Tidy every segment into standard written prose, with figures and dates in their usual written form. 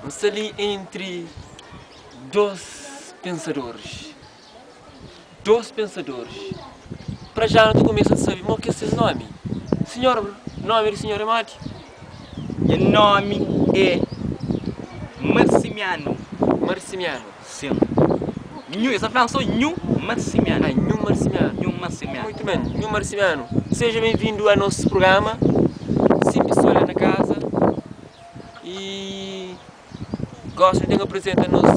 N sta li entri dos pensadoris. Dos pensadoris. Pra já nu ta kumesa ta sabe mo ki é ses nomi. Sinhor, nomi di sinhor é modi? Nha nomi é Marsimianu. Marsimianu. Sin. Nhu, es ta fla-m so Nhu Marsimianu. Ah, Nhu Marsimianu. Nhu Marsimianu. Muito ben, Nhu Marsimianu. Seja ben-vindu a nos prugrama Sin Pistola na Kaza. I gosi nu ten aprizenta nos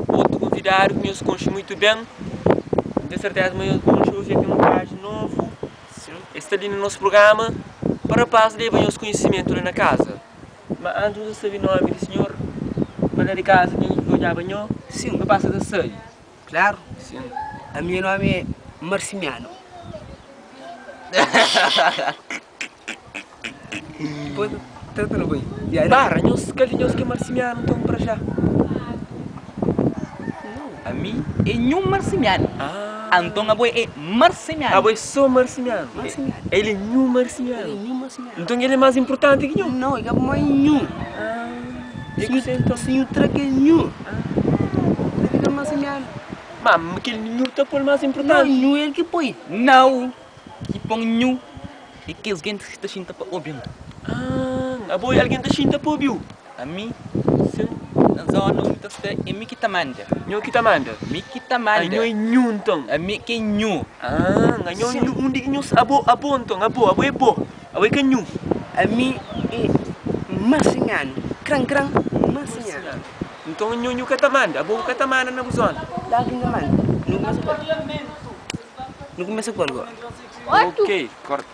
otu konvidadu ki nhos konxe mutu ben. N ten serteza ma nhos konxe oji el ten un traji novu. El sta li na nos prugrama pa rapaz leba nhos konhisimentu la na kaza. Ma antis nu ta sabe nomi di sinhor pa la di kaza ki nhos odjaba nho, nu pasa ta sabe. Klaru, ami nomi é Marsimianu. Para, nhos kal di nhos ki é marsimianu nton pra já? Ami é nhu marsimianu. Anton abo é marsimianu. Abo é só marsimianu. El é nhu marsimianu. Nton el é más inpurtanti ki nhu? Nau, el ka pamodi é nhu. E kuzê nton? Si nhu tra kel nhu, el fika marsimianu. Ma kel nhu ta pô-l más inpurtanti? Nau, nhu el ki poi. Nau, ki pon nhu. E kes gentis ki ta xinta pa obi-m. Ah, abo é algen ta xinta pa obi-u? Ami? Sin. Na zona undi ta sta, é mi ki ta manda. Nho ki ta manda? Mi ki ta manda. Anho é nhu nton? Ami ki é nhu. Ah, anho é nhu. Undi ki nhu sta? Abo, abo nton, abo, abo é bo. Abo é ka nhu. Ami é marsinhanu. Kran kran, marsinhanu. Nton nhu, nhu ka ta manda? Abo bu ka ta manda na bu zona? Klaru ki N ta manda. Nu kumesa ku el. Nu kumesa ku el gosi. Ok, korta.